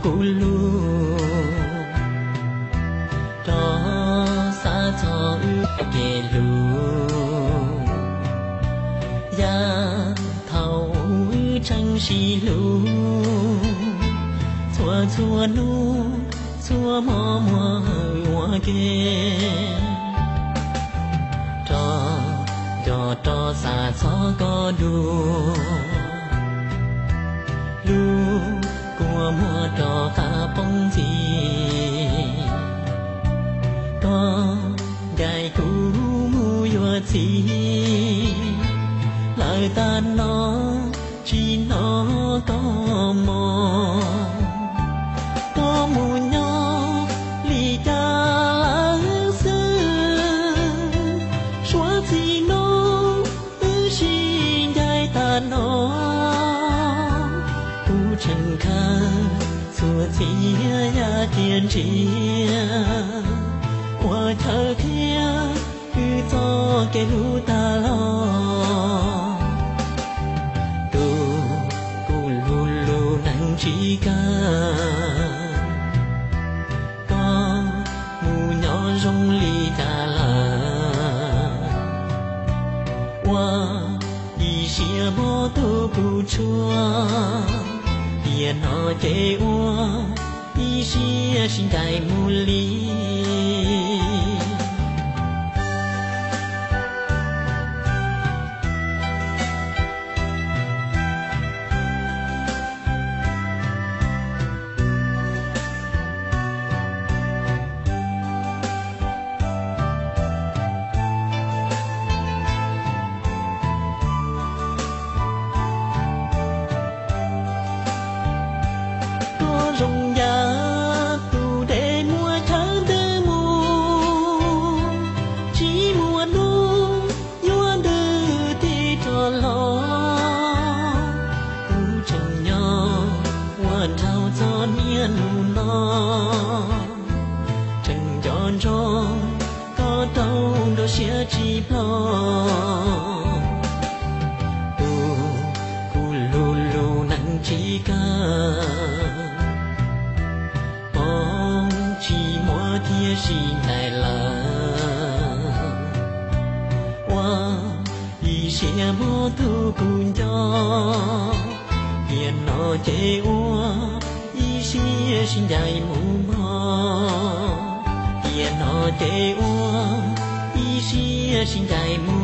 kuv lug rov xav txog wb kev hlub. Yav thaum wb tseem sib hlub, txhua txhua hnub txhua hmo muaj hawm ua ke, rov nco rov xav txog koj dua. Lub kua muag rov qab poob ntxiv, koj ncaim kuv mus yuav txiv lawm tag no, tsis hnov koj mog. Koj mus nyob li cas lawm xwb? Suav txij no wb sib ncaim tag no, kuv tseem khaws txhua txhia yam tiav ntsiav uas chaw qhia wb txoj kev hlub tag los. Tus kuv hlub lub neej tsis kam, koj mus nyob zoo li cas lawm? Ua ib siab mob tus kuv tshuaj, tiam no ces ua ib siab sib ncaim mus li. Koj zoo yam tus dej muaj chaw ntws mus, tsis muaj hnub yuav ntws tig rov los. Kuv tseem nyob ua nraug txog niaj hnub no, tseem nco ntsoov koj rau nruab siab tsis ploj. Tus kuv hlub lub neej tsis kam, poob tsis muaj thiab sib ncaim lawm. Ua ib siab mob tus kuv nco, tiam no ces ua ib siab sib ncaim mus mog. Tiam no ces ua ib siab sib ncaim mus.